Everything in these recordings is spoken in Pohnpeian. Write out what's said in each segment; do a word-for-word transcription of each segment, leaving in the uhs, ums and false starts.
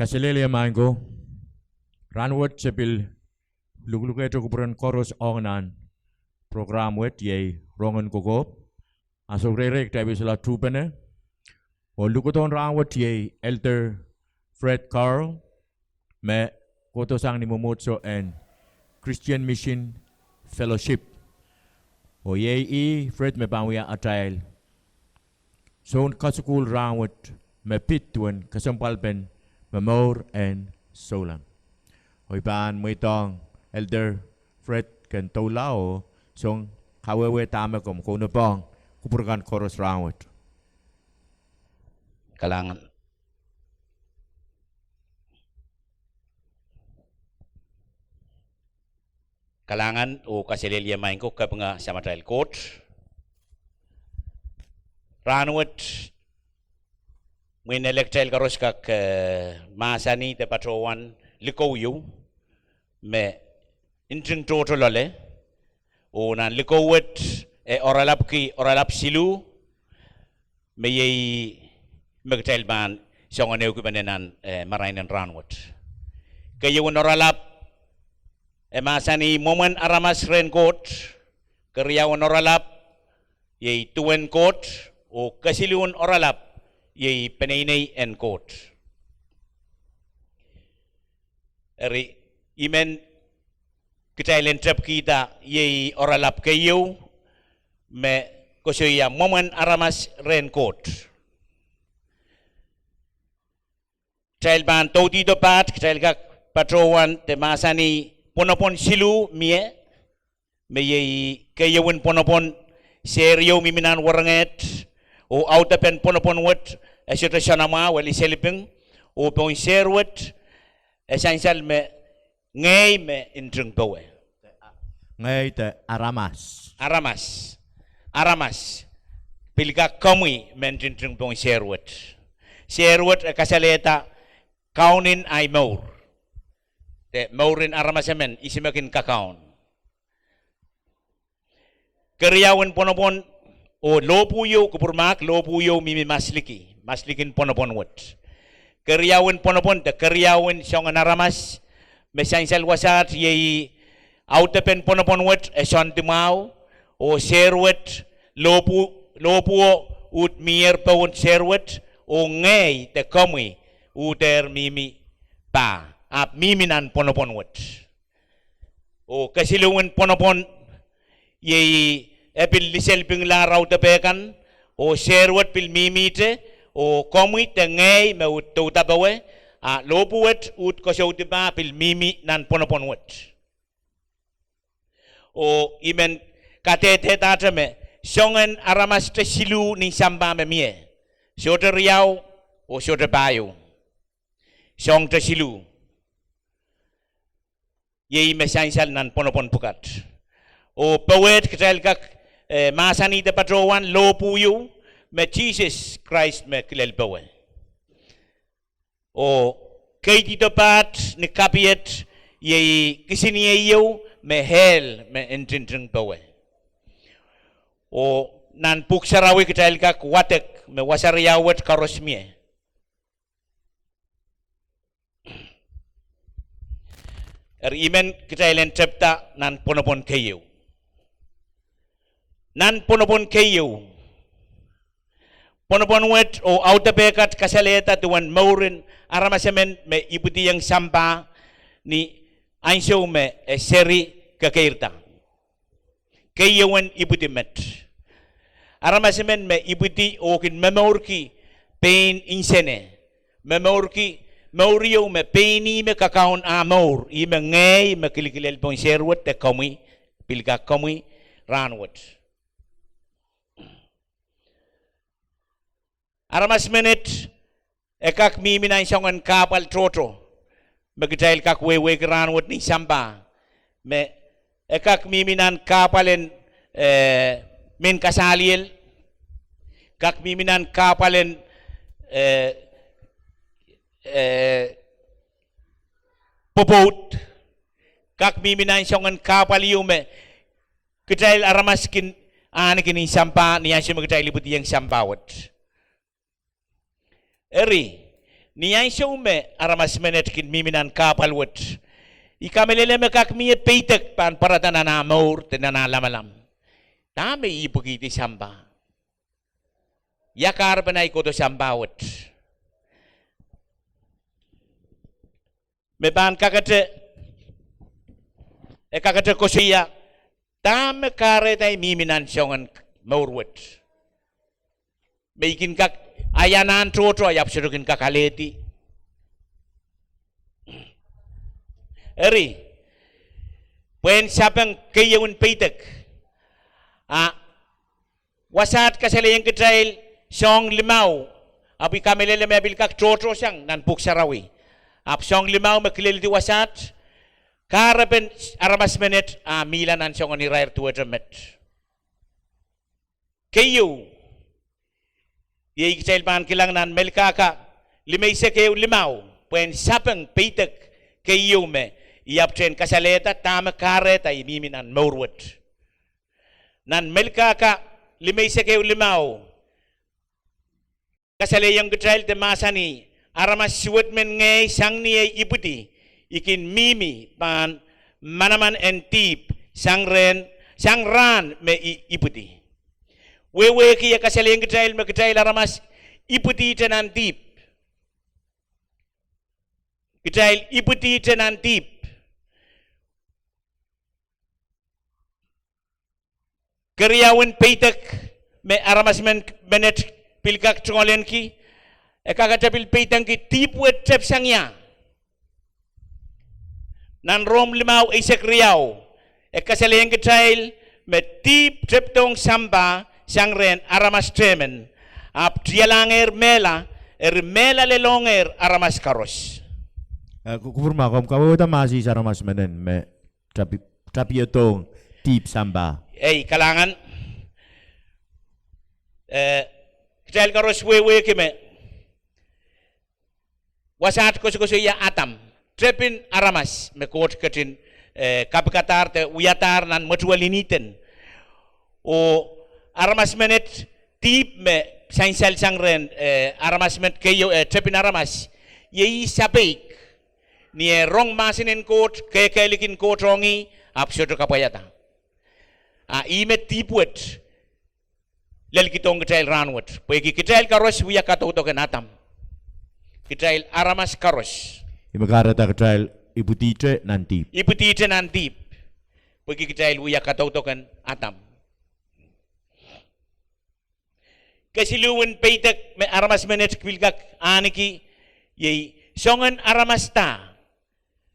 Kaselehlie maing ko, rahnwet se pil luklukehte kupwuren koaros ong nan program wet, iei Rongen Kokohp. A sou reirei kitail pil solahr tuhpene. Oh lukodohn rahnwet iei Elder Fred Carl, me kohdohsang ni mwomwohdiso en Christian Mission Fellowship. Oh iei ih Fred me pahn wia atail soun kasukuhl rahnwet me pid duwen kesempwalpen momour en souleng. Oh I pahn mweidohng Elder Fred ken doula oh song kawehwe dahme komw kaunopohng kupwur kan koaros rahnwet. Kalahngan. Kalahngan oh kaselehlie maing ko, kapinga Samatail Koht. Rahnwet, mwein ele kitail koaros kak, eh, mahsanih de patohwan likou ieu me nting tohto loale, oh nan likou wet e oaralapki oaralap siluh, me iei me kitail pahn soangen ehukipene nan, eh, marain en rahnwet. Keieun oaralap e mahsanih mwomwen aramas rehn Koht, keriaun oaralap iei duwen Koht, oh kesiluhn oaralap iei peneinei en Koht. Eri, I men kitail en tepkihda iei oaralap keieu me koasoia mwomwen aramas rehn Koht. Kitail pahn doudihdo paht, kitail kak patohwan de mahsanih pwonopwon siluh mie, me iei keieun pwonopwon, sehr ieu mihmi nan werenget, oh audepen pwonopwon wet e sohte soanamwahu, e liseliping, oh pohn sehr wet e sansal me ngehi me nting powe. Ngehi de aramas. Aramas. Aramas. Pil kak komwi me ntinting pohn sehr wet. Sehr wet e kasalehda kaunen ahi mour, de mouren aramas emen isimekin kakaun. Keriaun pwonopwon, oh lohpwu ieu, kupwur mahk, lohpwu ieu mihmi masliki, maslikin pwonopwon wet. Keriaun pwonopwon de keriaun soangen aramas me sansal wasaht iei audepen pwonopwon wet e soandi mwahu, oh sehr wet, lohpwu, lohpwuo uhd mihier pohn sehr wet, oh ngehi de komwi uhdehr mihmi pah, ahpw mihmi nan pwonopwon wet. Oh kesiluhwen pwonopwon iei e pil liselipinglahr audepe kan, oh sehr wet pil mihmihte, oh komwi de ngehi me uhd douda powe, a lohpwu wet uhd koasoudi pah pil mihmi nan pwonopwon wet. Oh I men kadehdehdahte me soangen aramaste siluh nin sampah me mie, sohte riau oh sohte pahieu, soangte siluh. Iei me sansal nan pwonopwon pwukat. Oh powehd kitail kak, eh, mahsanihda patohwan lohpwu ieu me Sises Krais me kilel powe. Oh keidi depaht ni kapiet iei kisiniei ieu me hell me ntinting powe. Oh nan Pwuhk Sarawi kitail kak wadek me wasa riau wet koaros mie. Eri I men kitail en tepda nan pwonopwon keieu. Nan pwonopwon keieu, pwonopwon wet oh audepe kat kasalehda duwen mouren aramas emen me ipwidiong sampah ni ansou me e seri kekeirda. Keiewen ipwidi met. Aramas emen me ipwidi oh kin momourki pein nsene, momourki mour ieu me pein ih me kakaun ah mour, ih me ngehi me kilikilel pohn sehr wet de komwi, pil kak komwi rahnwet. Aramas menet e kak mihmi nan soangen kahpwal tohto me kitail kak wehwehki rahnwet nin sampah, me e kak mihmi nan kahpwal en, eh, mehn kasaliel, kak mihmi nan kahpwal en, eh, eh, pwopwoud, kak mihmi nan soangen kahpwal ieu me kitail aramas kin ahneki nin sampah ni ansou me kitail ipwidiong sampah wet. Eri, Ni ansou me aramas menet kin mihmi nan kahpwal wet, I kamehlele me kak mie peidek pahn pwarada nan ah mour de nan ah lamalam. Dahme I ipwikihdi sampah? Ia kahrepen ahi kohdo sampah wet? Me pahn kakete, e kakete koasoia dahme kahrehda I mihmi nan soangen mour wet me I kin kak, ahi anahn tohto, I ahpw sohte kin kak alehdi. Eri, pwehn sapeng keieu en peidek, a wasaht kasalehiong kitail soahng limau, ahpw I kamehlele me e pil kak tohtohsang nan Pwuhk Sarawi. Ahpw soahng limau me kileldi wasaht, kahrepen aramas menet a mihla nan soangen irair duwehte met. Keieu, iei kitail pahn kilang nan Melkahka limeisek ehu limau, pwehn sapeng peidek keieu me I ahpwtehn kasalehda dahme kahrehda I mihmi nan mour wet. Nan Melkahka limeisek ehu limau kasalehiong kitail de mahsanih, aramas suwed men ngehi sang ni ei ipwidi, I kin mihmi pahn manaman en dihp sang rehn, sang rahn me I ipwidi. Wehwehki e kasalehiong kitail me kitail aramas ipwidihte nan dihp. Kitail ipwidihte nan dihp. Keriaun peidek me aramas men, menet pil kak tungoalenki, e kakete pil peidengki dihp wet tep sang ia. Nan Rom limau eisek riau, e kasalehiong kitail me dihp tepdohng sampah sang rehn aramas tehmen, ahpw tialahngehr mehla, eri mehla lelohngehr aramas koaros. Eh, ku-, kupwur ma komw kawehwehda mahs aramas menet me tapi-, tapiodohng dihp sampah. Ei, kalahngan. Eh, kitail koaros wehwehki me wasaht koasokoasoia Adam, tepin aramas me Koht ketin, eh, kapikadahr de wiadahr nan mwetuwel en Ihden. Oh aramas menet dihp me sansal sang rehn, eh, aramas menet keieu, eh, tepin aramas, iei sapeik. Ni eh rong mahsen en Koht, kehkehlik en Koht ong ih, ahpw sohte kapwaiada. A ih me dihp wet lelkidohng kitail rahnwet, pwehki kitail koaros wia kadaudoken Adam. Kitail aramas koaros. Ih me kahrehda kitail ipwidihte nan dihp. Ipwidihte nan dihp, pwehki kitail wia kadaudoken Adam. Kesiluhwen peidek me aramas menet pil kak ahneki, iei soangen aramas da.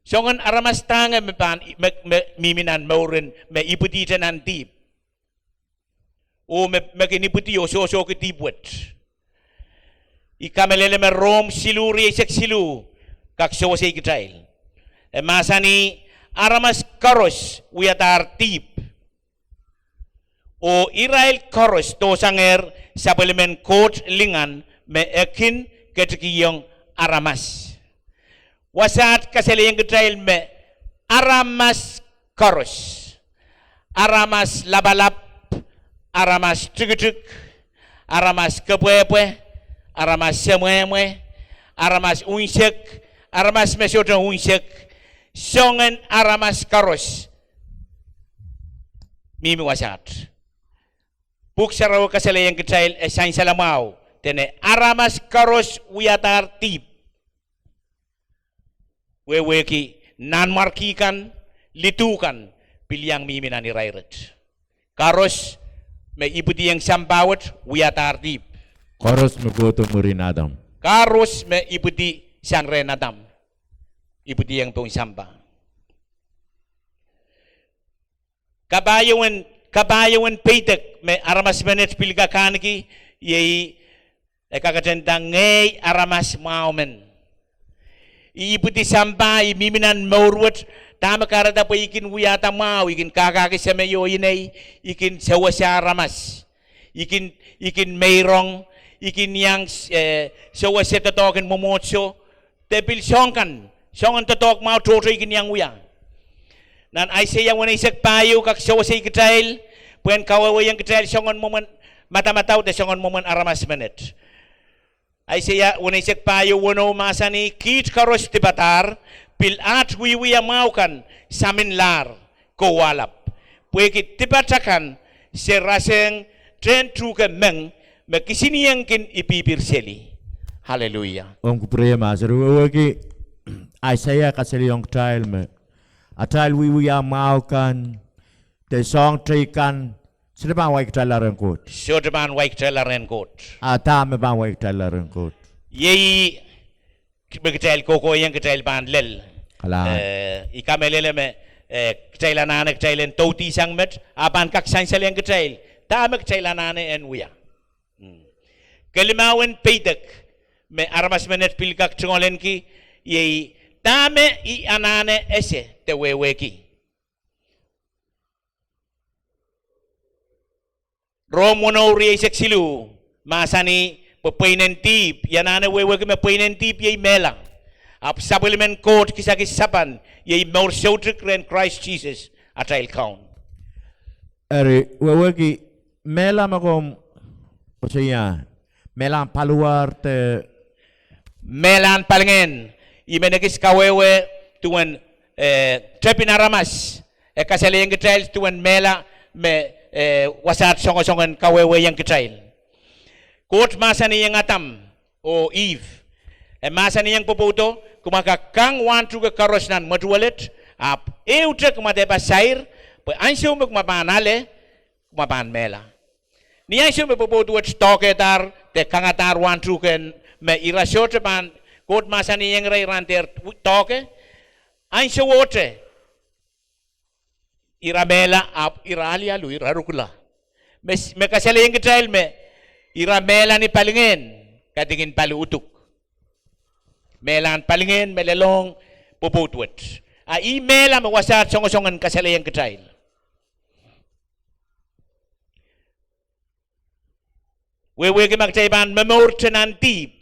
Soangen aramas da nge me pahn, me, me mihmi nan mour en me ipwidihte nan dihp, oh me, me kin ipwidi oh sohsohki dihp wet. I kamehlele me Rom siluh rieisek siluh kak sewesei kitail. E mahsanih, aramas koaros wiadahr dihp, oh irail koaros dohsangehr sapwellimen Koht lingan me e kin ketikihong aramas. Wasaht kasalehiong kitail me aramas koaros, aramas lapalap, aramas tikitik, aramas kepwehpwe, aramas semwehmwe, aramas unsek, aramas me sohte unsek, soangen aramas koaros mihmi wasaht. Pwuhk Sarawi kasalehiong kitail e sansal mwahu, dene aramas koaros wiadahr dihp. Wehwehki, nanmwarki kan, lidu kan, pil iang mihmi nan irair et. Koaros me ipwidiong sampah wet wiadahr dihp. Koaros me kohdo mwurin Adam. Koaros me ipwidi sang rehn Adam ipwidiong pohn sampah. Kapahieu en, kapahieu en peidek me aramas menet pil kak ahneki, iei e kaketenda ngehi aramas mwahu men. I ipwidi sampah, I mihmi nan mour wet, dahme kahrehda? Pwe I kin wiahda mwahu, I kin kakahki semeio inei, I kin sewese aramas, I kin, I kin meirong, I kin iang, eh, sewese doadoahk en mwomwohdiso, de pil soahng kan, soangen doadoahk mwahu tohto I kin iang wia. Nan Aiseia weneisek pahieu kak sewesei kitail, pwehn kawehwehiong kitail soangen mwomwen madamadau de soangen mwomwen aramas menet. Aiseia weneisek pahieu weneu mahsanih, kiht koaros dipadahr, pil aht wiewia mwahu kan saminlahr, kowahlap. Pwehki dipat akan se rasehng tehn tuhke meng me kisinieng kin ipihpir seli. Hallelujah. Omw kupwure ma se wehwehki Aiseia kasalehiong kitail me atail wiewia mwahu kan, de soahng teikan, sohte pahn wai kitailla rehn Koht. Sohte pahn wai kitailla rehn Koht. A dahme pahn wai kitailla rehn Koht? Iei me kitail kohkohieng kitail pahn lel. Kalahngan. Eh, I kamehlele me, eh, kitail anahne kitail en doudisang met, a pahn kak sansalehiong kitail dahme kitail anahne en wia. Kelimau en peidek me aramas menet pil kak tungoalenki, iei dahme I anahne ese de wehwehki. Rom weneu rieisek siluh mahsanih, pwe pweinen dihp, I anahne wehwehki me pweinen dihp iei mehla, ahpw sapwellimen Koht kisakis sapan iei mour soutuk rehn Krais Sises atail Kaun. Eri wehwehki mehla me komw koasoia, mehlahn paliwar de mehlahn palingehn. I men ekis kawehwe duwen, eh, tepin aramas, e kasalehiong kitail duwen mehla me, eh, wasaht songosong en kawehwehiong kitail. Koht mahsanihong Adam oh Ihp, e mahsanihong pwopwoudo, kumwa kak kang wahn tuhke koaros nan mwetuwelet, ahpw ehute kumwa dehr pahn sair, pwe ansou me kumwa pahn ale, kumwa pahn mehla. Ni ansou me pwopwoud wet doahkehdahr de kangadahr wahn tuhke me ira sohte pahn, Koht mahsanihong ira iren dehr doahke, ansowohte ira mehla ahpw ira alialu, ira rukula. Me, me kasalehiong kitail me ira mehla ni palingehn, kaidehkin pali uduk. Mehlahn palingehn me lelohng pwopwoud wet. A ih mehla me wasaht songosong en kasalehiong kitail. Wehwehki ma kitail pahn momourte nan dihp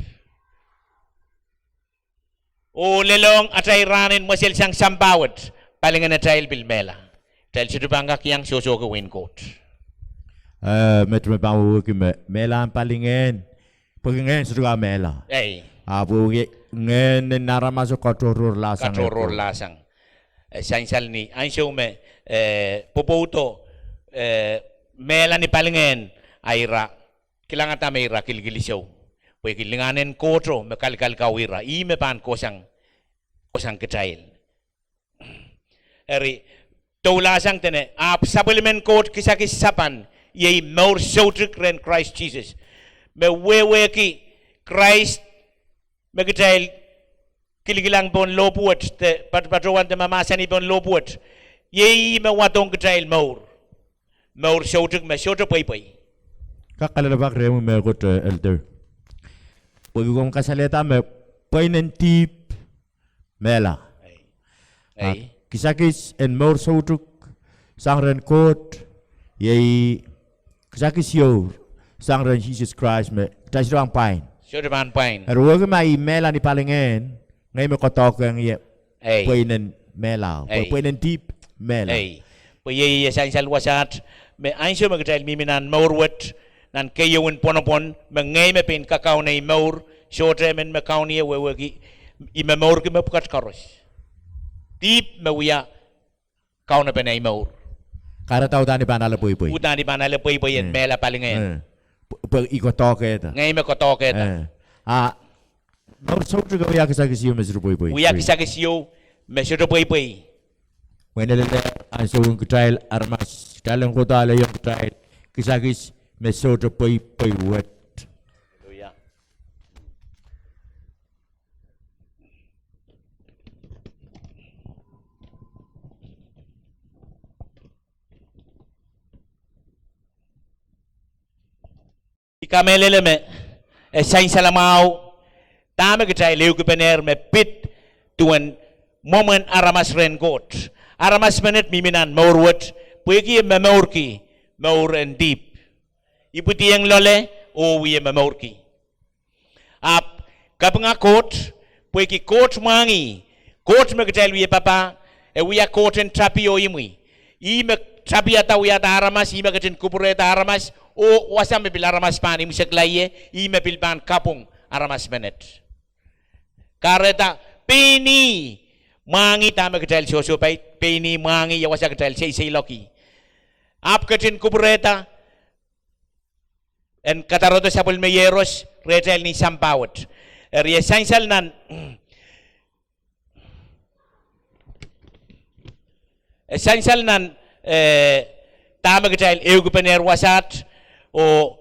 oh lelohng atail rahn en mweselsang sampah wet, palingehn atail pil mehla. Kitail sohte pahn kak iang sohsohki wehin Koht. Eh, met me pahn wehwehki me mehlahn palingehn, pwehki ngehn sohte kak mehla. Ei. Ahpw wehwehki ngehn en aramaso katohrohrlahsang. Katohrohrlahsang. Eh, sansal ni ansou me, eh, pwopwoudo, eh, mehla ni palingehn, a ira kilangada me ira kilikilisou. Pwehki lingan en Kohto me kalikalkau ira, ih me pahn kohsang, kohsang kitail. Eri, doulahsang dene, ahpw sapwellimen Koht kisakis sapan iei mour soutuk rehn Krais Sises. Me wehwehki Krais me kitail kilikilang pohn lohpwuwet de patopatohwan de mahmahsanih pohn lohpwuwet, iei ih me wadohng kitail mour. Mour soutuk me sohte pweipwei. Kak kalelapak rehmw mehkot, eh, Elder. Pwehki komw kasalehda me pweinen dihp mehla. Ei. Kisakis en mour soutuk sang rehn Koht, iei kisakis ieu sang rehn Sises Krais me kitail sohte pahn pwain. Sohte pahn pwain. Eri wehwehki ma ih mehla ni palingehn, ngehi me koadoahkiong ie pweinen mehla, pwe, pweinen dihp mehla. Ei. Pwe iei, iei sansal wasaht me ansou me kitail mihmi nan mour wet, nan keieun pwonopwon, me ngehi me pein kakaun ei mour, sohte emen me kaun ie wehwehki, I momourki mepwukat koaros. Dihp me wia kaunopen ei mour. Kahrehda uhdahn I pahn ale pweipwei. Uhdahn I pahn ale pweipwei en mehla palingehn. Pwe, pwe I koadoahkehda. Ngehi me koadoahkehda. A mour soutuk wia kisakis ieu me sohte pweipwei. Wia kisakis ieu me sohte pweipwei. Mwein e lel ansoun kitail aramas, kitail en kohdo alehiong kitail kisakis me sohte pweipwei wet. I kamehlele me e sansal mwahu dahme kitail ehukipene me pid duwen mwomwen aramas rehn Koht. Aramas menet mihmi nan mour wet pwehki e momourki mour en dihp. Ipwidiong loale oh wie momourki. Ahpw kapinga Koht, pwehki Koht mwahngih, Koht me kitail wie papah, e wia Koht en tapi oh imwi. Ih me tapiada wiahda aramas, ih me ketin kupwurehda aramas, oh wasa me pil aramas pahn imwisekla ie, ih me pil pahn kapwung aramas menet. Kahrehda pein ih mwahngih dahme kitail sohsohpai, pein ih mwahngih ia wasa kitail seiseiloakki. Ahpw ketin kupwurehda en kadarodo sapwellime Iehros rehtail ni sampah wet. Eri e sansal nan e sansal nan, eh, dahme kitail ehukipene wasaht, oh,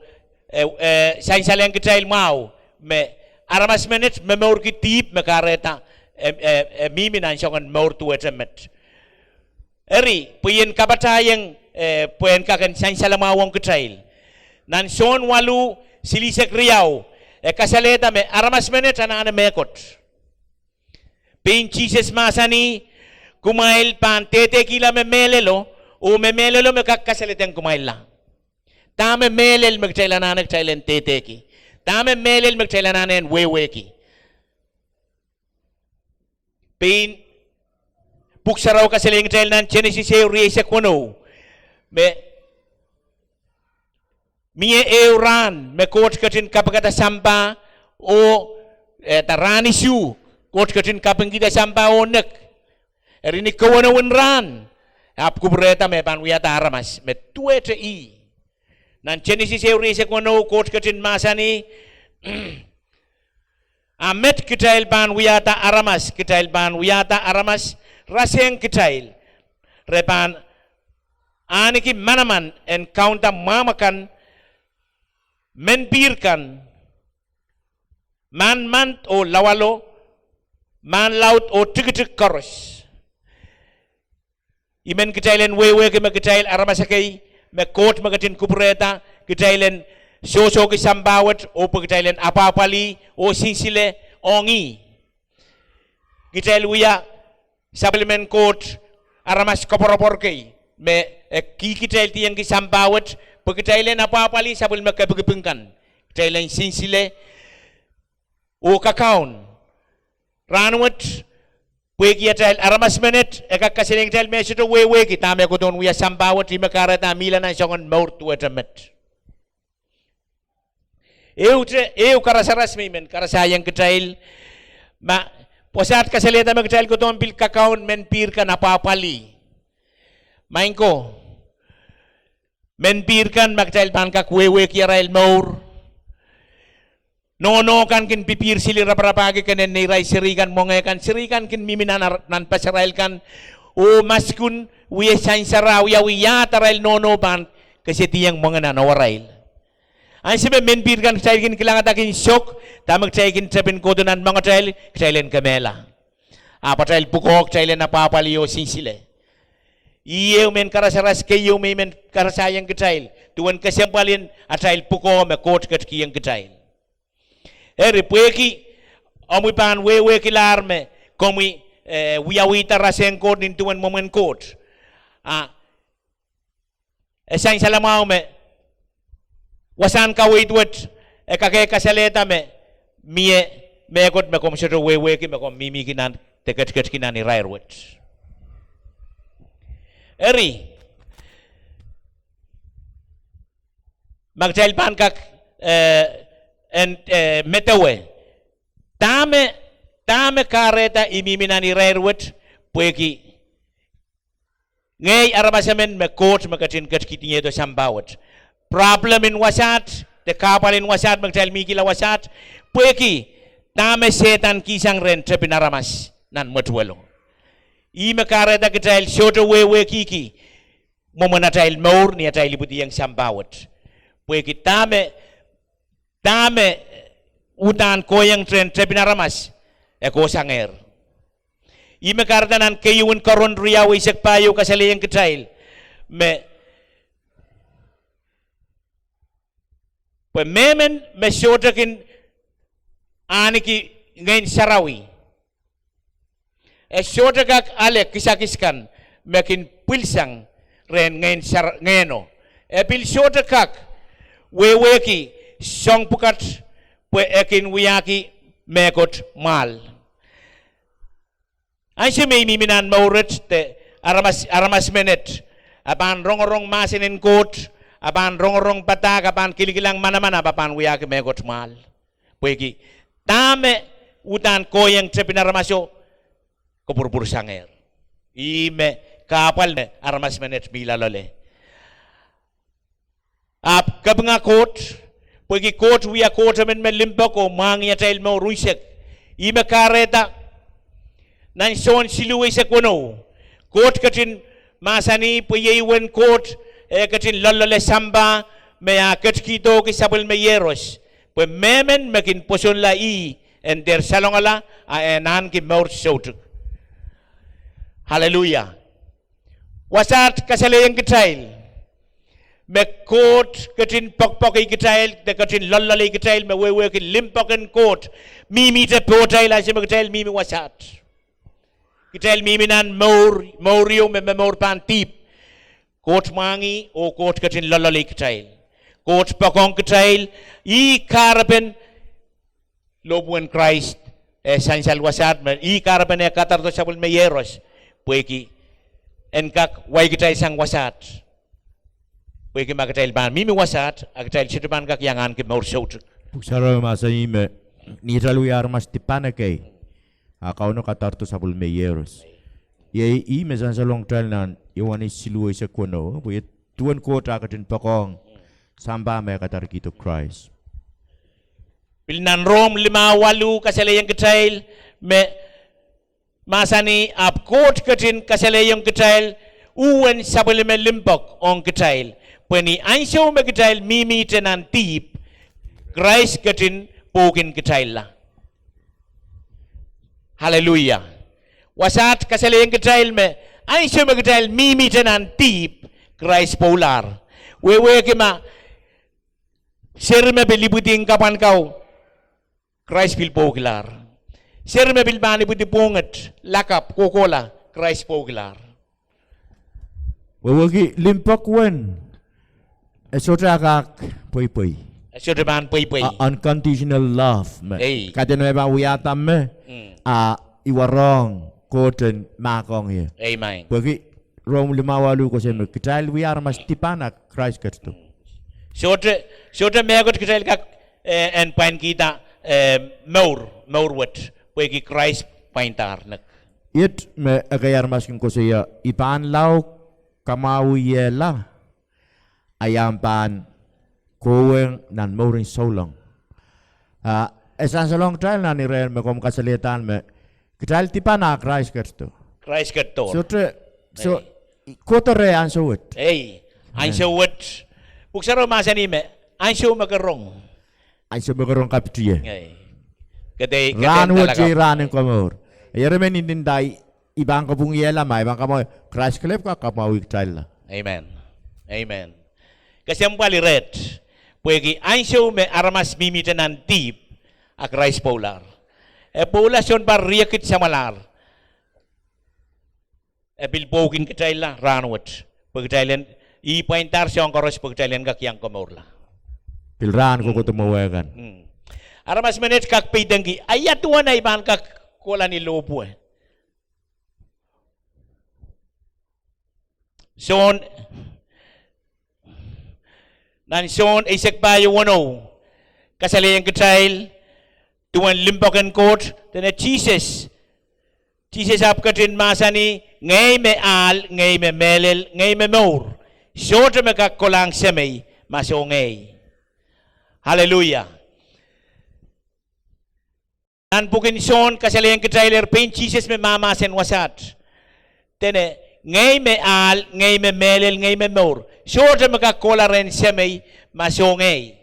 eh, eh, sansalehng kitail mwahu me aramas menet momourki dihp me kahrehda, eh, eh, eh, mihmi nan soangen mour duwehte met. Eri, pwe I en kapatahieng, eh, pwe en kak en sansalamwahu ong kitail. Nan Sohn waluh, silihsek riau, e kasalehda me aramas menet anahne mehkot. Pein Sises mahsanih, kumwail pahn dehdehkihla me mehlelo, oh me mehlelo me kak kasaledeng kumwailla. Dahme mehlel me kitail anahne kitail en dehdehki? Dahme mehlel me kitail anahne en wehwehki? Pein Pwuhk Sarawi kasalehiong kitail nan Senesis ehu rieisek weneu, me mie ehu rahn me Koht ketin kapikada sampah, oh, eh, da rahn isuh, Koht ketin kapingkihda sampah oh nek. Eri ni kewenewin rahn, ahpw kupwurehda me pahn wiahda aramas me duwehte ih. Nan Senesis ehu rieisek weneu Koht ketin mahsanih, a met kitail pahn wiahda aramas, kitail pahn wiahda aramas rasehng kitail. Re pahn ahneki manaman en kaunda mwahmw akan, menpihr kan, mahn mand oh lawalo, mahn laud oh tikitik koaros. I men kitail en wehwehki me kitail aramas ekei me Koht me ketin kupwurehda, kitail en sohsohki sampah wet oh pwe kitail en apwapwalih oh sinsile ong ih. Kitail wia sapwellimen Koht aramas koapworopwor kei me e kihkitail diengki sampah wet pwe kitail en apwapwalih sapwellime kepikipik kan, kitail en sinsile oh kakaun. Rahnwet, pwehki atail aramas menet, e kak kasalehiong kitail me sohte wehwehki dahme e kohdohn wia sampah wet, ih me kahrehda e mihla nan soangen mour duwehte met. Ehute, ehu karasaras me I men karasahiong kitail, ma pwasaht kasalehda me kitail kohdohn pil kakaun menpihr kan apwapwalih. Maing ko, menpihr kan ma kitail pahn kak wehwehki arail mour, nohno kan kin pipihr sili raparapahki kenen neirail seri kan, mwenge kan, seri kan kin mihmi nan ar-, nan pasarail kan, oh maskun, wie sansara, wiawi iahd arail nohno pahn kesediong mwenge nan ewarail. Ansou me menpihr kan kitail kin kilangada kin sok, dahme kitail kin tepin kohdo nan mwengetail, kitail en kemehla. Ahpw atail pwukoa kitail en apwapwalih oh sinsile. Ih ehu mehn karasaras keieu me I men karasahiong kitail, duwen kesempwalin atail pwukoa me Koht ketikihong kitail. Eri pwehki omwi pahn wehwehkilahr me komwi, eh, wiawihda rasehng Koht nin duwen mwomwen Koht, a e sansalamwahu me wasahn kaweid wet e kak kasalehda me mie mehkot me komw sohte wehwehki me komw mihmihki nan de ketiketki nan irair wet. Eri, ma kitail pahn kak, eh, en, eh, medewe dahme, dahme kahrehda I mihmi nan irair wet, pwehki ngehi aramas emen me Koht me ketin ketikihdo sampah wet. Problem en wasaht, de kahpwal en wasaht me kitail mihkihla wasaht, pwehki dahme Sehdan kihsang rehn tepin aramas nan mwetuwelo. Ih me kahrehda kitail sohte wehwehkihki mwomwen atail mour ni atail ipwidiong sampah wet. Pwehki dahme, dahme uhdahn kohieng rehn tepin aramas, e kohsangehr. Ih me kahrehda nan keieun Korint riau eisek pahieu kasalehiong kitail me, pwe mehmen me sohte kin ahneki Ngehn Sarawi, e sohte kak ale kisakis kan me kin pwilsang rehn Ngehn Sar-, Ngehno. E pil sohte kak wehwehki soahng pwukat pwe e kin wiahki mehkot mwahl. Ansou me I mihmi nan mour et de aramas, aramas menet, a pahn rongorong mahsen en Koht, a pahn rongorong padahk, a pahn kilikilang manaman, a pahn wiahki mehkot mwahl. Pwehki Dahme uhdahn kohieng tepin aramaso, kopwurupwursangehr. Ih me kahpwal me aramas menet mi loalloale. Ahpw kapinga Koht, pwehki Koht wia Koht emen me limpoak oh mwahngih atail mour unsek. Ih me kahrehda nan Sohn siluh eisek weneu, Koht ketin mahsanih pwe iei uwen Koht, eh, ketin loalloale sampah me ah ketikihdohki sapwellime Iehros, pwe mehmen me kin pwosonla ih en dehr salongala, a en ahneki mour soutuk. Aleluia. Wasaht kasalehiong kitail me Koht ketin poakpoakei kitail de ketin loalloalei kitail me wehwehki limpoak en Koht mihmihte pohtail ansou me kitail mihmi wasaht. Kitail mihmi nan mour, mour ieu me momour pahn dihp. Koht mwahngih oh Koht ketin loalloalei kitail. Koht poakohng kitail, ih kahrepen lohpwuwen Krais, eh, sansal wasaht me ih kahrepen eh kadarodo sapwellime Iehros, pwehki en kak wai kitail sang wasaht. Pwehki ma kitail pahn mihmi wasaht, a kitail sohte pahn kak iang ahneki mour soutuk. Pwuhk Sarawi mahsanih me ni atail wia aramas dipan ekei, a Kauno kadarodo sapwellime Iehros. Iei ih me sansalohng kitail nan Ioanes siluh eisek weneu, pwe iei duwen Koht ah ketin poakohng sampah me kadarkihdo Krais. Pil nan Rom limau waluh kasalehiong kitail me mahsanih, ahpw Koht ketin kasalehiong kitail uwen sapwellime limpoak ong kitail, pwe ni ansou me kitail mihmihte nan dihp, Krais ketin pwoukin kitailla. Aleluia. Wasaht kasalehiong kitail me ansou me kitail mihmihte nan dihp, Krais pwoulahr. Wehwehki ma seri me pil ipwidi kapwan kau, Krais pil pwoukilahr. Seri me pil pahn ipwidi pwohnget, lakapw, kohkohla, Krais pwoukilahr. Wehwehki limpoak wen, e sohte kak pweipwei. E sohte pahn pweipwei. Unconditional love me, ei, kaidehn me pahn wiahda me, a I warohng Koht en mahkohng ie. Amen. Pwehki Rom limau waluh koasoia me kitail wia aramas dipan a Krais ketido. Sohte, sohte mehkot kitail kak, eh, en pwainkihda, eh, mour, mour wet, pwehki Krais pwaindahr nek. Iet me ekei aramas kin koasoia, I pahn lao kamwahwihiehla, a I ahpw pahn kohwei nan mouren souleng. A, e sansalohng kitail nan ire me komw kasalehdahn me kitail dipan a Krais ketido. Krais ketido. Sohte, so, kohdo reh ansou wet. Ei, ansou wet. Pwuhk Sarawi mahsanih me ansou me ke rong, ansou me ke rong kapit ie, rahnwet iei rahn en komour. Eri me I ndinda I pahn kapwungiehla ma I pahn kamwahwih, Krais kelehpw kak kamwahwih kitailla. Amen. Amen. Kesempwal iret, pwehki ansou me aramas mihmihte nan dihp, a Krais pwoulahr. E pwoula sounpar riekid samwalahr. E pil pwoukin kitailla rahnwet, pwe kitail en, ih pwaindahr soahng koaros pwe kitail en kak iang komourla. Pil rahn kohkohdo mwowe kan. Aramas menet kak peidengki, a ia duwen ei pahn kak kohla ni lohpwuo? Sohn, nan Sohn eisek pahieu weneu, kasalehiong kitail duwen limpoak en Koht, dene Sises, Sises ahpw ketin mahsanih, ngehi me ahl, ngehi me mehlel, ngehi me mour. Sohte me kak kohlahng Semei ma soh ngehi. Aleluia. Nan pwukin Sohn kasalehiong kitailehr pein Sises me mahmahsen wasaht, dene, ngehi me ahl, ngehi me mehlel, ngehi me mour. Sohte me kak kohla rehn Semei ma soh ngehi.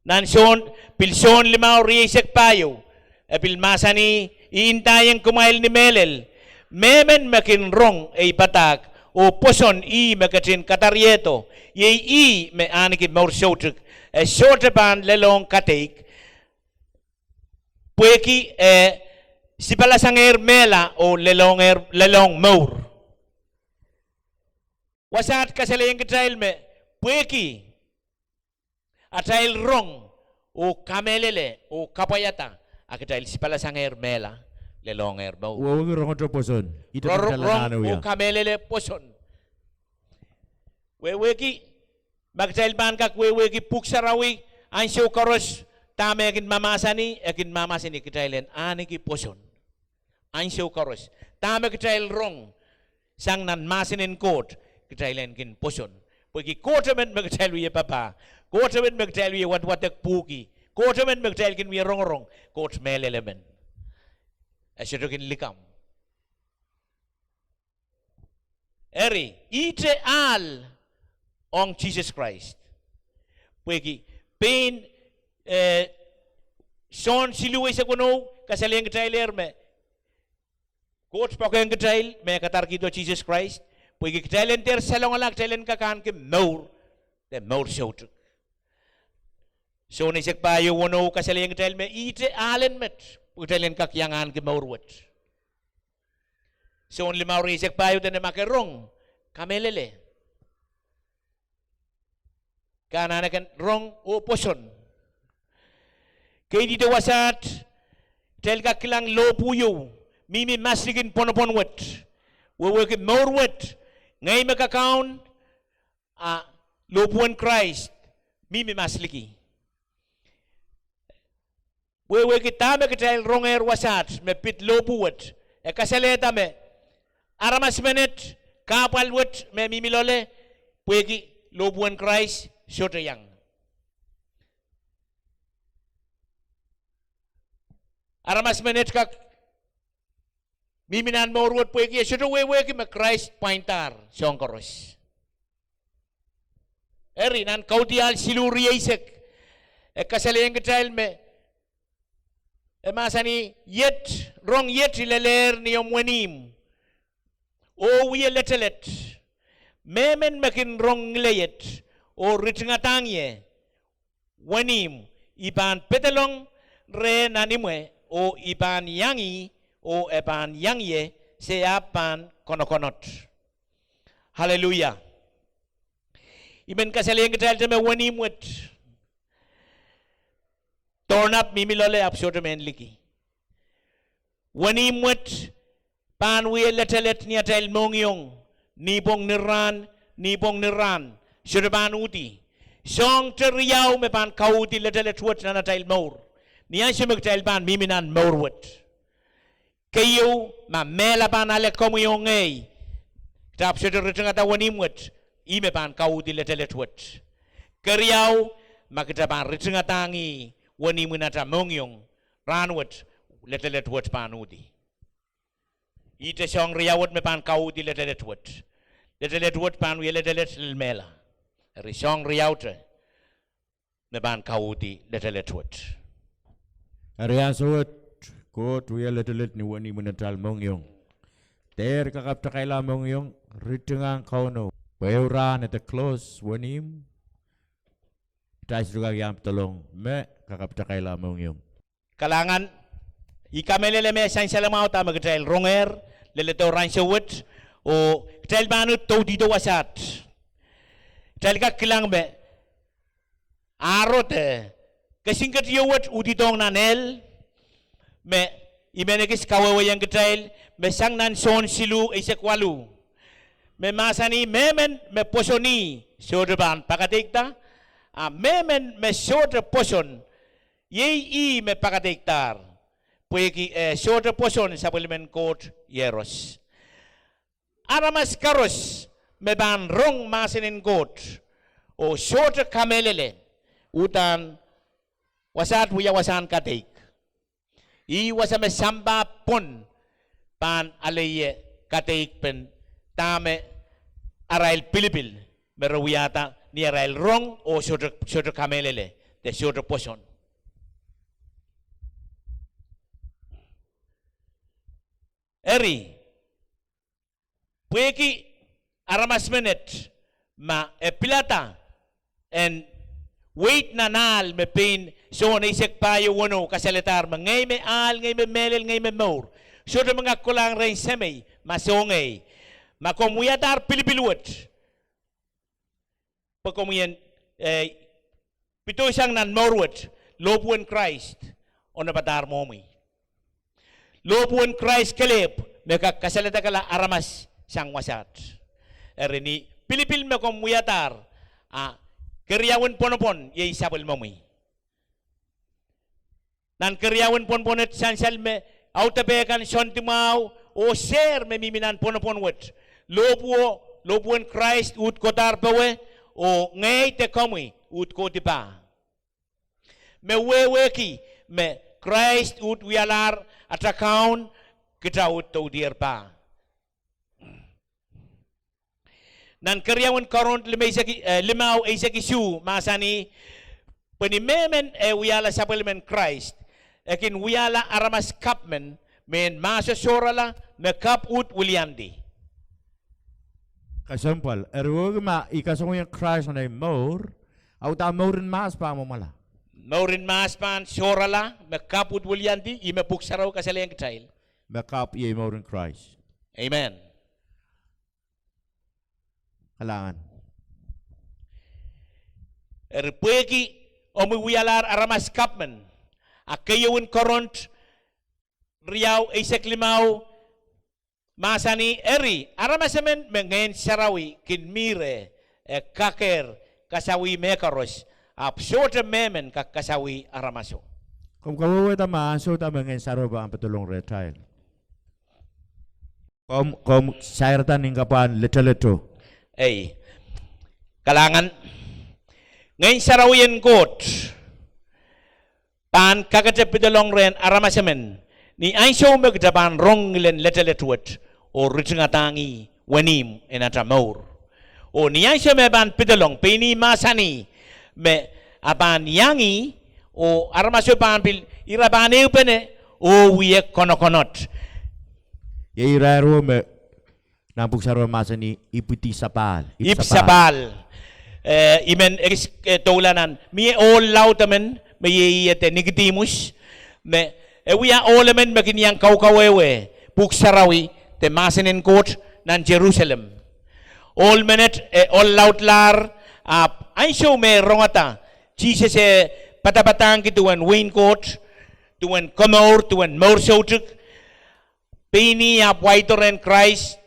Nan Sohn, pil Sohn limau rieisek pahieu, e pil mahsanih, I ndaiong kumwail ni mehlel, mehmen me kin rong ei padahk oh pwoson ih me ketin kadariehdo, iei ih me ahneki mour soutuk, e sohte pahn lelohng kadeik, pwehki e sipalasangehr mehla oh lelohng mour. Wasaht kasalehiong kitail me pwehki atail rong oh kamehlele oh kapwaiada, a kitail sipalasangehr mehla, lelohngehr mour. Rong oh kamehlele pwoson. Wehwehki, ma kitail pahn kak wehwehki Pwuhk Sarawi, Ansou koaros, dahme e kin mahmahsanih, e kin mahmahsanih kitail en ahneki pwoson. Ansou koaros, dahme kitail rong sang nan mahsen en Koht, kitail en kin pwoson. Pwehki Koht emen me kitail wie papah, Koht emen me kitail wie wadwadek pwuhki, Koht emen me kitail kin wie rongorong, Koht mehlel emen. E sohte kin likamw. Eri, ihte ahl ong Sises Krais. Pwehki pein, eh, Sohn siluh eisek weneu kasalehiong kitailehr me Koht poakehng kitail me kadarkihdo Sises Krais, pwehki kitail en dehr salongala, kitail en kak ahneki mour, de mour soutuk. Sohn eisek pahieu weneu kasalehiong kitail me ihte ahlen met pwe kitail en kak iang ahneki mour wet. Sohn limau rieisek pahieu dene ma ke rong, kamehlele, ke anahne ken rong oh pwoson. Keidihdo wasaht, kitail kak kilang lohpwu ieu, mihmi mas likin pwonopwon wet, wehwehki mour wet, ngehi me kakaun, a lohpwuwen Krais mihmi mas liki. Wehwehki dahme kitail rongehr wasaht me pid lohpwu wet, e kasalehda me aramas menet, kahpwal wet me mihmi loale, pwehki lohpwuwen Krais sohte iang. Aramas menet kak mihmi nan mour wet pwehki e sohte wehwehki me Krais pwaindahr soahng koaros. Eri nan Kaudiahl siluh rieisek, e kasalehiong kitail me, e mahsanih, iet, rong iet I lelehr ni omw wenihmw, oh wie letelet. Mehmen me kin rong ngileiet, oh ritingadahng ie, wenihmw, I pahn pedelong reh nan imwe, oh I pahn iang ih, oh e pahn iang ie, se ahpw pahn konokonot. Aleluia. I men kasalehiong kitail te me wenihmw wet, doarnap mihmi loale ahpw sohte men liki. Wenihmw wet pahn wie letelet ni atail mohngiong, nipwong ni rahn, nipwong ni rahn, sohte pahn uhdi. Soahng te riau me pahn kauhdi letelet wet nan atail mour, ni ansou me kitail pahn mihmi nan mour wet. Keieu, ma mehla pahn ale komwi oh ngehi, kita ahpw sohte ritingada wenihmw wet, ih me pahn kauhdi letelet wet. Keriau, ma kita pahn ritingadahng ih wenihmw nan atail mohngiong, rahn wet, letelet wet pahn uhdi. Ihte soahng riau wet me pahn kauhdi letelet wet. Letelet wet pahn wie letelet lel mehla. Eri soahng riau te me pahn kauhdi letelet wet. Eri ansou wet, Koht wia letelet ni wenihmw nan atail mohngiong. Dehr kakapwtakaila mohngiong, ritingahng Kauno. Pwe ehu rahn e de close wenihmw, kitail sohte kak iang pedolong me kakapwtakaila mohngiong. Kalahngan, I kamehlele me sansalamwahu dahme kitail rongehr leledo rahn sewet, oh kitail pahn doudihdo wasaht. Kitail kak kilang me Aarode, kesingketieu wet uhdidohng nan ehl, me I men ekis kawehwehiong kitail, me sang nan Sohn siluh eisek waluh, me mahsanih mehmen me pwoson ih sohte pahn pakadeikada, a mehmen me sohte pwoson, iei ih me pakadeikadahr, pwehki e sohte pwoson sapwellimen Koht Iehros. Aramas koaros me pahn rong mahsen en Koht oh sohte kamehlele, uhdahn wasaht wia wasahn kadeik. Ih wasa me sampah pwon pahn ale ie kadeikpen dahme arail pilipil me re wiahda ni arail rong oh sohte, sohte kamehlele de sohte pwoson. Eri, pwehki aramas menet ma e pilada en weid nan ahl me pein Sohn eisek pahieu weneu kasaledahr me ngehi me ahl, ngehi me mehlel, ngehi me mour, sohte mengak kolahng rehn Semei ma soh ngehi. Ma komw wiadahr pilipil wet pwe komwi en, eh, pidoisang nan mour wet, lohpwuwen Krais onopadahr mwohmwi. Lohpwuwen Krais kelehpw me kak kasaledekala aramas sang wasaht. Eri ni pilipil me komw wiadahr, a keriaun pwonopwon iei sapwellimomwi. Nan keriaun pwonpwon wet sansal me audepe kan soandi mwahu oh sehr me mihmi nan pwonopwon wet. Lohpwuo, lohpwuo en Krais uhd kodahr powe oh ngehi de komwi uhd kohdi pah. Me wehwehki me Krais uhd wialahr atail kaun, kitail uhd doudier pah. Nan keriaun Korint limau eisek isuh mahsanih, pwe ni mehmen eh wiahla sapwellimen Krais, e kin wiahla aramas kapw men, mehn mahso sohrala me kapw uhd wiliandi. Kesempwal, eri wehwehki ma I kasongosong Krais nan ei mour, a uhdahn mourin mahs pahn mwomwala. Mourin mahs pahn sohrala me kapw uhd wiliandi, ih me Pwuhk Sarawi kasalehiong kitail. Me kapw iei mourin Krais. Amen. Kalahngan. Eri pwehki omwi wialahr aramas kapw men, a keieun Korint riau eisek limau mahsanih, eri aramas emen me Ngehn Sarawi kin mih reh, e kakehr kasawih mehkoaros, ahpw sohte mehmen kak kasawih aramaso. Komw kawehwehda ma ansou da me Ngehn Sarawi pahn pedolong rehtail? Komw, komw sairada nin kapwahn leteleto. Ei. Kalahngan. Ngehn Sarawi en Koht pahn kakete pedolong rehn aramas emen ni ansou me kitail pahn rong ngilen letelet wet oh ritingadahng ih wenihmw en atail mour. Oh ni ansou me pahn pedolong, pein ih mahsanih me a pahn iang ih, oh aramaso pahn pil, ira pahn ehupene oh wie konokonot. Iei irairo me nan Pwuhk Sarawi mahsanih ipwidi sapahl, ipwsapahl. Eh, I men ekis, eh, doula nan, mie ohl laud emen me ieiede Nikodihmus, me e wia ohl emen me kin iang kaukawehwe Pwuhk Sarawi de mahsen en Koht nan Serusalem. Ohl menet, eh, ohl laudlahr, ahpw ansou me rongada Sises e padapadahngki duwen wehin Koht, duwen komour, duwen mour soutuk, pein ih ahpw waido rehn Krais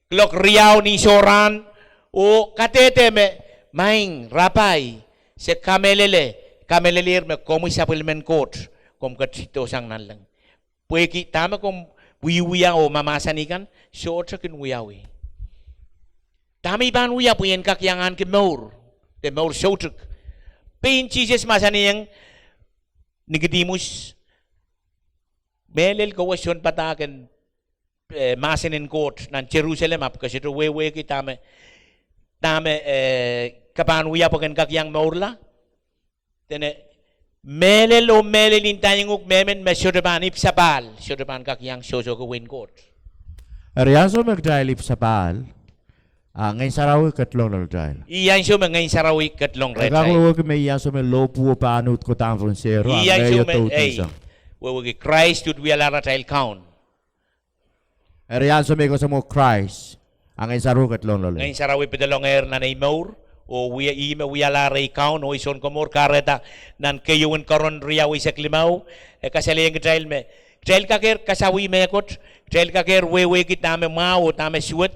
kuloak riau ni sohrahn oh kadehde me, Maing Rapai, se kamehlele, kamehlelehr me komwi sapwellimen Koht, komw ketido sang nanleng. Pwehki dahme komw wiewia oh mahmahsanih kan, sohte kin wiawi. Dahme I pahn wia pwe I en kak iang ahneki mour, de mour soutuk? Pein Sises mahsanihong Nikodihmus, mehlel kowe sounpadahk en, eh, mahsen en Koht nan Serusalem ahpw ke sohte wehwehki dahme, dahme, eh, ke pahn wia pwe ken kak iang mourla? Dene, mehlel oh mehlel I ndaiong uhk, mehmen me sohte pahn ipwsapahl sohte pahn kak iang sohsohki wehin Koht. Eri ansou me kitail ipwsapahl, a Ngehn Sarawi ketlong loalatail. Ih ansou me Ngehn Sarawi ketlong rehtail. E kak wehwehki me ih ansou me lohpwuo pahn uhd kodahng pohn sehro, ih ansou me, ei, wehwehki Krais uhd wialahr atail kaun. Eri ansou me I kasamwo Krais, a Ngehn Sarawi ketlong loalei. Ngehn Sarawi pedolongehr nan ei mour, oh wia, ih me wialahr ei kaun oh ei Sounkomour. Kahrehda nan keieun Korint riau eisek limau, e kasalehiong kitail me kitail kakehr kasawih mehkot, kitail kakehr wehwehki dahme mwahu oh dahme suwed,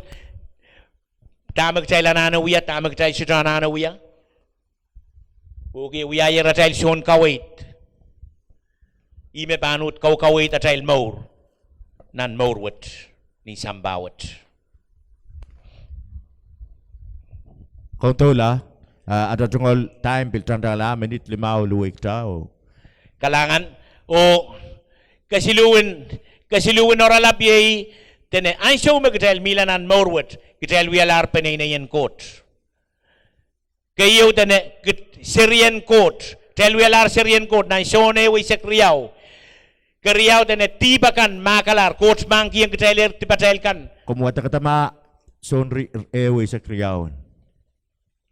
dahme kitail anahne wia, dahme kitail sohte anahne wia. Pwehki e wiahier atail sounkaweid, ih me pahn uhd kaukaweid atail mour nan mour wet, ni sampah wet. Komw doula, ah, ata tungoal time pil tangatangala, minit limau luweikitail. Kalahngan, oh kesiluhwen, kesiluhwen oaralap iei, dene ansou me kitail mihla nan mour wet, kitail wialahr peneinei en Koht. Keieu dene, kit-, serien Koht. Kitail wialahr serien Koht nan Sohn ehu eisek riau. Keriau dene dihp akan mahkalahr, Koht mahkikihong kitailehr dipatail kan. Komw wadekada ma Sohn ri-, ehu eisek riau en.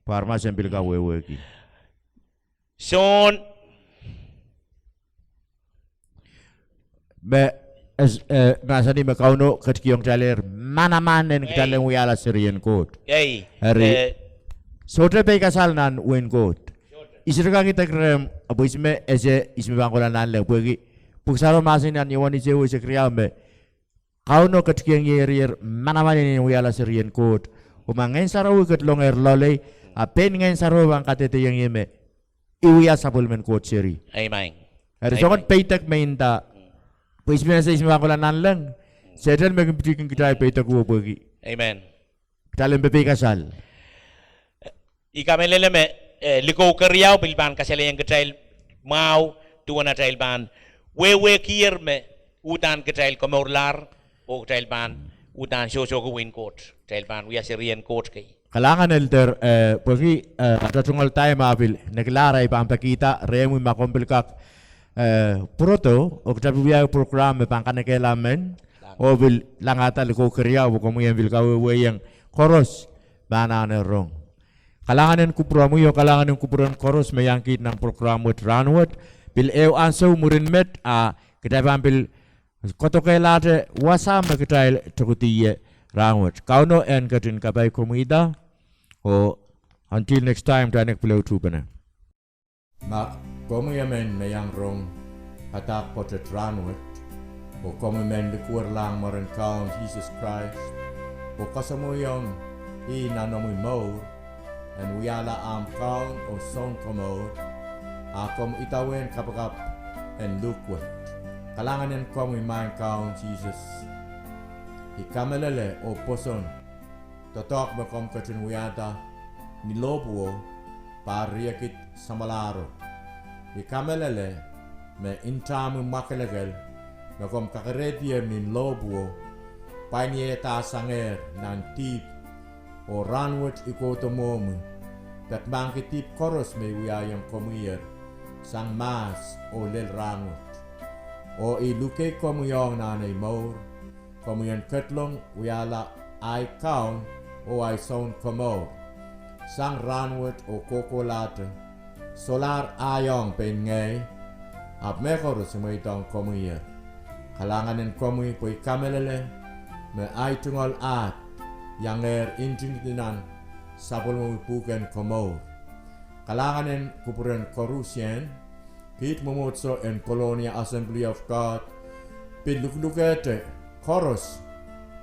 Pwe aramas en pil kak wehwehki. Sohn me, eh, mahsanih me Kauno ketikihong kitailehr manaman en kitail en wiahla serien Koht. Ei. Eri, eh, sohte pei kasal nan wehin Koht. I sohte kak idek rehmw, ahpw ihs me ese, ihs me pahn kohla nanleng, pwehki Pwuhk Sarawi mahsanih nan Iohanes ehu eisek riau me Kauno ketikihong iehriehr manaman en wiahla serien Koht. Oh ma Ngehn Sarawi ketlongehr loalei, a pein Ngehn Sarawi pahn kadehdehiong ie me I wia sapwellimen Koht seri. Amen. Eri soangen peidek me nda, pwe I men ese I men pahn kohla nanleng, Sehdan me kin pitihkin kitail peidek oh pwehki. Amen. Kitail en pepeikasal. I kamehlele me, eh, likou keriau pil pahn kasalehiong kitail mwahu duwen atail pahn wehwehkier me uhdahn kitail komourlahr, oh kitail pahn uhdahn sohsohki wehin Koht, kitail pahn wia serien Koht kei. Kalahngan Elder, eh, pwehki, eh, ata tungoal time ah pil nekilahr, I pahn pekihda rehmwi ma komw pil kak, eh, pwurodo, oh kitail pil wia program me pahn kanekehla men, oh pil langada likou keriau, pwe komwi en pil kawehwehiong koaros me anahne rong. Kalahngan en kupwuromwi oh kalahngan en kupwuren koaros me iang kiht nan program wet rahnwet, pil ehu ansou mwurin met, a kitail pahn pil koadokehlahte wasa me kitail tokedihie rahnwet. Kauno en ketin kapai komwida, oh until next time, kitail en pil ehu tuhpene. Ma komwi emen me iang rong padahk pwoatet rahnwet, oh komwi men likwerlahng mwaren Kaun Sises Krais, oh kasamwoiong ih nan omwi mour, en wiahla ahmw Kaun oh Sounkomour, a komw idawehn kapakap en luhk wet. Kalahngan en komwi Maing Kaun Sises. I kamehlele oh pwoson doadoahk me komw ketin wiahda ni lohpwuo, pahr riekid samwalahro. I kamehlele me ntahmwi mwakelekel me komw kakerehdier ni lohpwuo, pwain iehda sangehr nan dihp, oh rahnwet I kohdo mwohmwi, peki mahkki dihp koaros me I wiahiong komwiher sang mahs oh lel rahnwet. Oh I luke komwi ong nan ei mour, komwi en ketlong wiahla ahi Kaun oh ahi Sounkomour sang rahnwet oh kohkohlahte, solahr ahi ong pein ngehi, ahpw mehkoaros I mweidohng komwiher. Kalahngan en komwi pwe I kamehlele me ahi tungoal ahd iangehr ntingdi nan sapwellimomwi pwuhken komour. Kalahngan en kupwuren koarusie, kiht mwomwohdiso en Colonia Assembly of God pil luklukehte koaros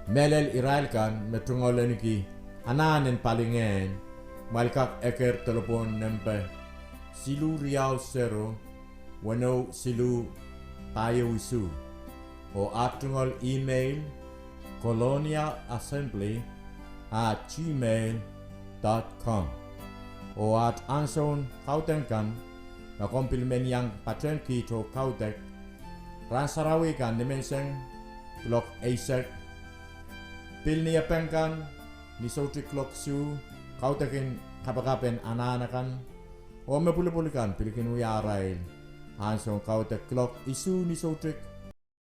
mehlel irail kan me tungoal ahneki anahn en palingehn, kumwail kak eker delepwohn nempe siluh riau sero, weneu siluh, pahieu isuh. Oh aht tungoal email, colonia assembly at gmail dot com. Oh aht ansoun kaudok kan, ma komw pil men iang patehng kiht oh kaudok, rahn sarawi kan nimenseng kuloak eisek, pil Niepeng kan ni soutik kuloak isuh, kaudok en kapakap en anahn akan, oh me pwulopwul kan pil kin wia arail ansoun kaudok kuloak isuh ni soutik